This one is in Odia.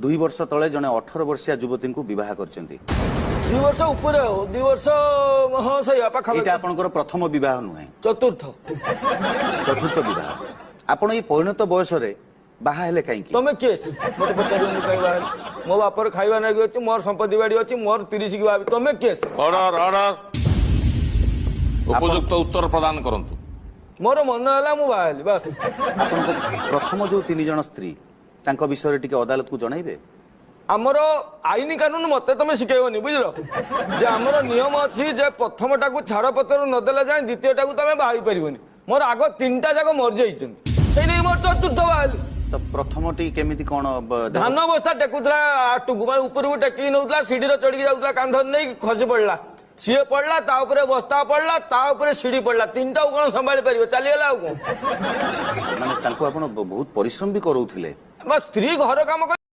2 ବର୍ଷ ତଳେ ଜଣେ 18 ବର୍ଷିଆ ଯୁବତୀଙ୍କୁ ବିବାହ କରିଛନ୍ତି। 2 ବର୍ଷ ଉପରେ ହଉ, 2 ବର୍ଷ, ହଁ, ସେଇଆ ପାଖାପାଖି। ଏଇଟା ଆପଣଙ୍କର ପ୍ରଥମ ବିବାହ ନୁହେଁ? ଚତୁର୍ଥ। ଚତୁର୍ଥ ବିବାହ। ଆପଣ ଏଇ ପରିଣତ ବୟସରେ ବାହା ହେଲେ କାହିଁକି? ତମେ କିଏ ମତେ ପଚାରିବ ମୁଁ କାଇଁ ବାହା ହେଲି? ମୋ ବାପର ଖାଇବା ନାଗି ଅଛି, ମୋର ସମ୍ପତ୍ତି ବାଡି ଅଛି, ମୋର 30 କି ବାହା, ତମେ କିଏ? Order, order! ଉପଯୁକ୍ତ ଉତ୍ତର ପ୍ରଦାନ କରନ୍ତୁ। ମୋର ମନ ହେଲା, ମୁଁ ବାହା ହେଲି, ବାସ୍। ଆପଣଙ୍କ ପ୍ରଥମ ଯୋଉ ତିନି ଜଣ ସ୍ତ୍ରୀ, ତାଙ୍କ ବିଷୟରେ ଟିକେ ଅଦାଲତକୁ ଜଣାଇବେ? ଆମର ଆଇନ କାନୁନ ମତେ ତମେ ଶିଖେଇବନି, ବୁଝିଲ? ଯେ ଆମର ନିୟମ ଅଛି ଯେ ପ୍ରଥମଟାକୁ ଛାଡ଼ପତ୍ର ନଦେଲା ଯାଏଁ ଦ୍ୱିତୀୟଟାକୁ ତମେ ବାହା ହେଇପାରିବନି। ମୋର ଆଗ ତିନିଟା ଯାକ ମରିଯାଇଛନ୍ତି, ସେଇ ନେଇ ମୋର ଚତୁର୍ଥ ବାହା ହେଲି। ତ ପ୍ରଥମଟି କେମିତି କଣ ଧାନ ବସ୍ତା ଟେକୁଥିଲା ଆଟୁକୁ, ମାନେ ଉପରକୁ ଟେକିକି ନଉଥିଲା, ସିଢିରେ ଚଢିକି ଯାଉଥିଲା, କାନ୍ଧରେ ନେଇକି ଖସି ପଡିଲା। ସିଏ ପଡିଲା, ତା ଉପରେ ବସ୍ତା ପଡିଲା, ତା ଉପରେ ସିଢି ପଡିଲା। ତିନିଟାକୁ କଣ ସମ୍ଭାଳି ପାରିବ? ଚାଲିଗଲା, ଆଉ କଣ? ମାନେ ତାଙ୍କୁ ଆପଣ ବହୁତ ପରିଶ୍ରମ ବି କରଉଥିଲେ? ବା ସ୍ତ୍ରୀ ଘର କାମ କରି